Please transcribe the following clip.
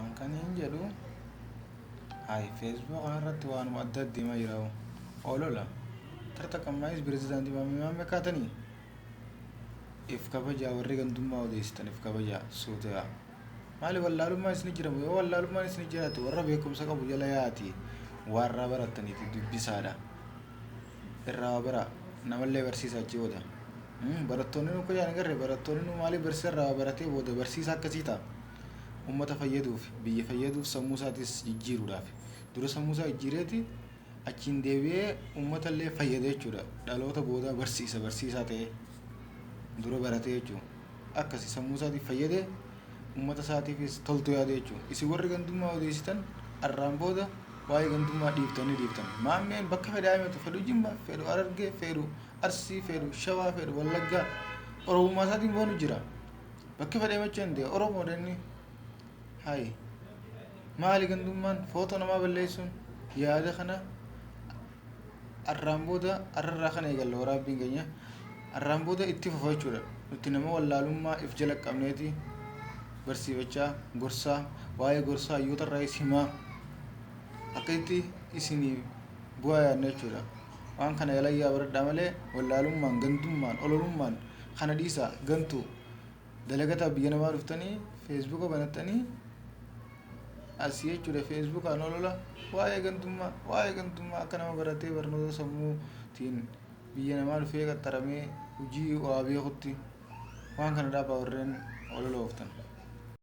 An kaniin jedhu hay Facebook kanarratti waanuma adda deemaa jira olola tartaqammaayis pirezidaantii Maammee Maammee kaatanii if kabajaa, warri gandummaa odeessitan if kabajaa suutaa. Maali wallaalummaan isin jiramu? Yoo wallaalummaan isin jiraate, warra beekumsa qabu jala yaati, warra barattaniif dubbisaadha. Irraa waa baraa, namallee barsiisaa achi booda. Barattoonni nu akka jaan agarre, barattoonni nu maaliif barsiisa irraa waa baratee booda barsiisaa akkasii ta'a. Uummata fayyaduuf, biyya fayyaduuf, sammuu isaatis jijjiiruudhaaf. Dura sammuu isaa jijjiireeti achiin deebi'ee uummata illee fayyada jechuudha. Dhaloota boodaa barsiisa, barsiisaa ta'ee dura baratee jechuudha. Akkasi sammuu isaatiif fayyade, uummata isaatiifis toltu yaade jechuudha. Isin warri gandummaa odeessitan arraan booda waa'ee gandummaa dhiiftanii dhiiftan. Maammeen bakka fedhaa himatu, fedhu Jimma, fedhu Harargee, fedhu Arsii, fedhu Shawaa, fedhu Wallaggaa, Oromummaa isaatiin boonu jira. Bakka fedhe himachuu danda'a. Oromoodha inni. Hayi. Maali gandummaan footoo namaa balleessuun? Yaada kana arraan booda, arrarraa kana eegalla waraabbiin keenya. Arraan booda itti fufa jechuudha. Nuti nama wallaalummaa if jala qabneeti barsiifachaa, gorsaa, waa'ee gorsaa hayyoota irraayis himaa akkasitti isinii bu'aa yaadna jechuudha. Waan kana yalayyaa baradhaa malee wallaalummaan, gandummaan, ololummaan kana dhiisaa. Gantuu dalagataa biyya namaa dhuftanii Feesbuuka banattanii asii jechuudha, Feesbuukaan olola waa'ee gandummaa, waa'ee gandummaa, akka nama baratee barnoota sammuutiin biyya namaa dhufee qaxaramee hojii waa beekutti waan kana dhaabaa warreen olola ooftan.